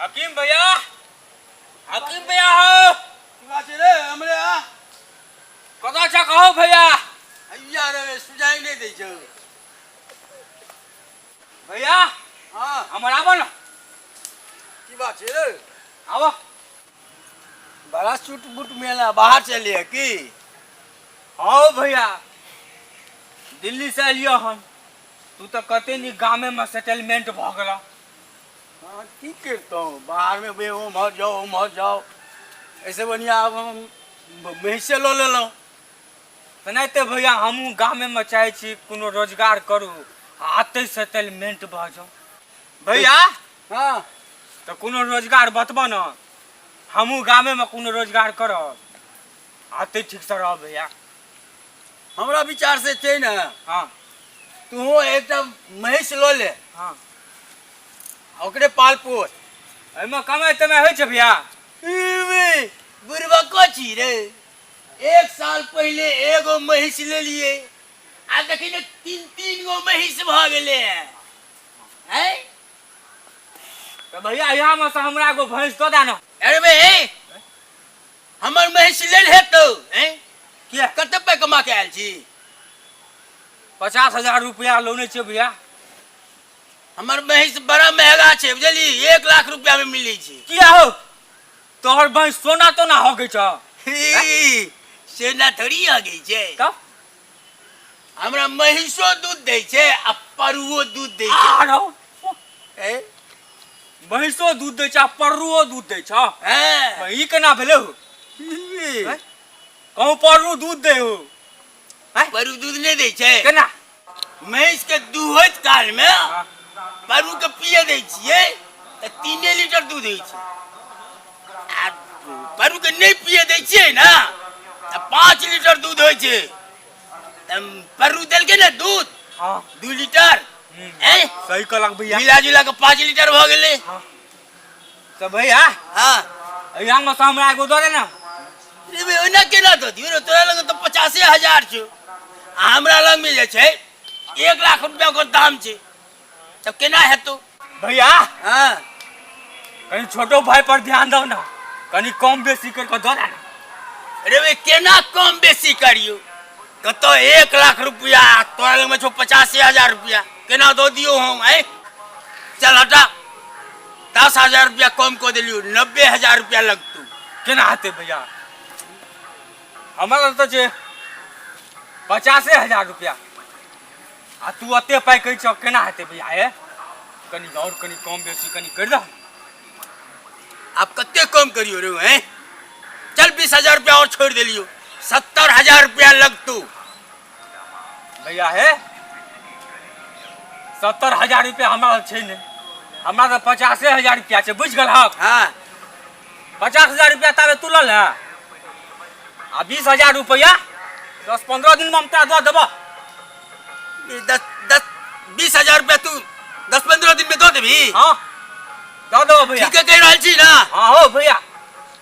हकीम भैया, हकीम भैया हो। की बात छै रे हमरे आ? कतऽ छ कहू भैया? हैया रे, सुझाइ नहि दै छौ। भैया। हाँ। हमर आबो न। की बात छै रे? आबो। बड़ा सूट बूट मेला बाहर से एलियै की? हाँ भैया, दिल्ली से एलियो हन। तू तऽ कते नीक गामे में सेटलमेंट भऽ गेलऽ। हाँ, की करितहुँ, बाहरमे बे ओम्हर जाउ ओम्हर जाउ, एहिसँ बढ़िआँ आब हम महिषे लऽ लेलहुँ। तेनाहिते भैया हमहूँ गामेमे चाहै छी कोनो रोजगार करू आ एतहि सेटलमेंट भऽ जाउ भैया। हाँ। तऽ कोनो रोजगार बतबऽ ने, हमहूँ गामेमे कोनो रोजगार करब आ एतहि ठीकसँ रहब भैया। हमरा विचार से छै ने, हाँ, तूहो एकटा महिष लऽ ले। हाँ। ओकरे पाल पोस। एहिमे कमाइ तमाइ होइ छै भैया? बुढ़बा को छी रे, एक साल पहिले एगो महिष लेलिए आ देखी ने तीन तीन गो महिष भऽ गेलै हैं। तऽ भैया यहाँ में से हमरा एगो भैंस दऽ दे ने। अरे बे, हमर महिष लेल हेतौ हैं? किया? कते पाइ कमा के आयल छी? 50,000 रुपया लोने छियै भैया। हमर महिष बड़ा महंगा छै बुझली, 1 लाख रुपया में मिलै छै। किया हो, तोहर भैंस सोना तोना हो गई छौ? ही, सोना थोड़ी हो गई छै। तब? हमरा महिषो दूध दै छै आ परुओ दूध दै छै। आरो? ए? महिषो दूध दै छै आ परुओ दूध दै छौ? हाँ। ई केना भेलै हो? ही। हैं? कहूँ परू दूध दै हो? हैं? परू दूध नहि दै छै। केना? महिष के दूहैत काल में हाँ। परू के पिए दै छियै तऽ 3 लीटर दूध होइ छै, आ परू के नहि पिए दै छियै ने तऽ 5 लीटर दूध होइ छै। तऽ परू देलकै ने दूध। हाँ। 2 लीटर। हैं? सही कहलक भैया। मिला जुला के 5 लीटर भऽ गेलै। हाँ। तऽ भैया। हाँ। यहाँ में से हमरा एगो दऽ दे ने। रे बे, ओना केना दऽ दियौ रे, तोरा लग तऽ 85,000 छौ आ हमरा लग में जे छै 1 लाख रुपया ओकर दाम छै, तब केना हेतौ? भैया। हाँ। कनी छोटो भाई पर ध्यान दो ना, कनी कम बेसी कर के दऽ दे ना। अरे बे, केना कम बेसी करियौ? कतौ 1 लाख रुपया तोरा लग में छौ 85,000 रुपया, केना दऽ दियौ हम? आँय चल हटा, 10,000 रुपया कम कऽ देलियौ, 90,000 रुपया लगतौ। केना हेतै भैया? हमरा लग तऽ छै 85,000 रुपया आ तू एते पाइ कहै छह, केना हेतै भैया? हे कनी और कनी कम बेसी कनी करि दह। आब कते कम करियौ रे? हैं चल 20,000 रुपया और छोड़ि देलियौ, 70,000 रुपया लगतौ। भैया हे, 70,000 रुपया हमरा लग छै नहि, हमरा तऽ 85,000 रुपया छै, बुझि गेलहक? हाँ। 50,000 रुपया ताबे तू लऽ ले आ 20,000 रुपया 10-15 दिन में हम तोरा दऽ देबह। दस दस 20,000 रुपया तू 10-15 दिन में दऽ देबही? हाँ दऽ देबह भैया। ठीके कहि रहल छी ना? हाँ हो भैया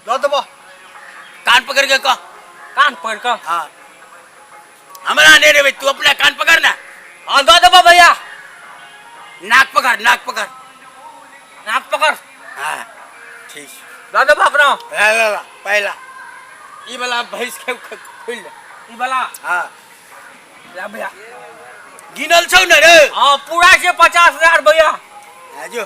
दऽ देबह। कान पकड़ के कह। कान पकड़ के? हाँ, हमरा नहीं रे, तू अपना कान पकड़ ना। हाँ दऽ देबह भैया। नाक पकड़, नाक पकड़। नाक पकड़। हाँ ठीक। दऽ देबह अपना। ला ला ला, पहला ई वाला भैंस के खोल ले। ई वाला? हाँ। ला भैया। गिनल छौ ने रे? हाँ पूरा छै 50,000 भैया। हाँ जो।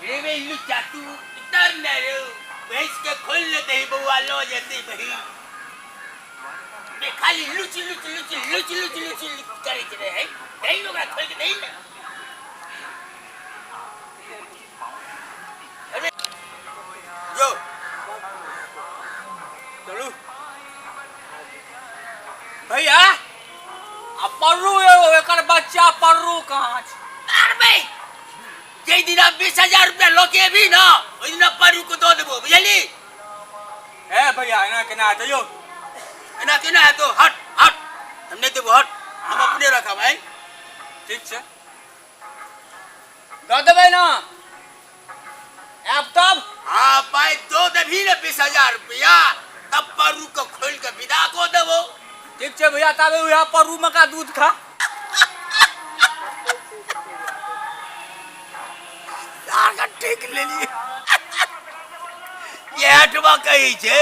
रे बे लुच्चा, तू उतर ने रे, भैंस के खोल लेते ही बउआ लो जेते बही। बे खाली Luch Luch Luch Luch Luch Luch Luch करे छै रे, है दही ओकरा खोल के दही ने। अरे जो चलू भैया। आ पर्रू एगो एकर बच्चा पर्रू कहाँ छै? अरे बे जै दिना 20,000 रुपया लऽ के एबही ना, ओहि दिना परू के दऽ देबो, बुझली? ए भैया एना केना हेतै यौ? एना केना हेतौ? हट हट, हम नहि देबो, हट, हम अपने रखब। आँय ठीक छै, दऽ देबै ना आयब तब? हाँ पाइ दऽ देबही ने 20,000 रुपया, तब परू के खोलि के विदा कऽ देबो। ठीक छै भैया, ताबे उएह परू मका दूध खा। ठेक लेलियै। इएह ठमा कहै छै,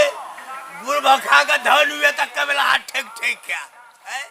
बुढ़ भखा के धन हुए तऽ कबेला हाथ ठेक ठेक के। आँय?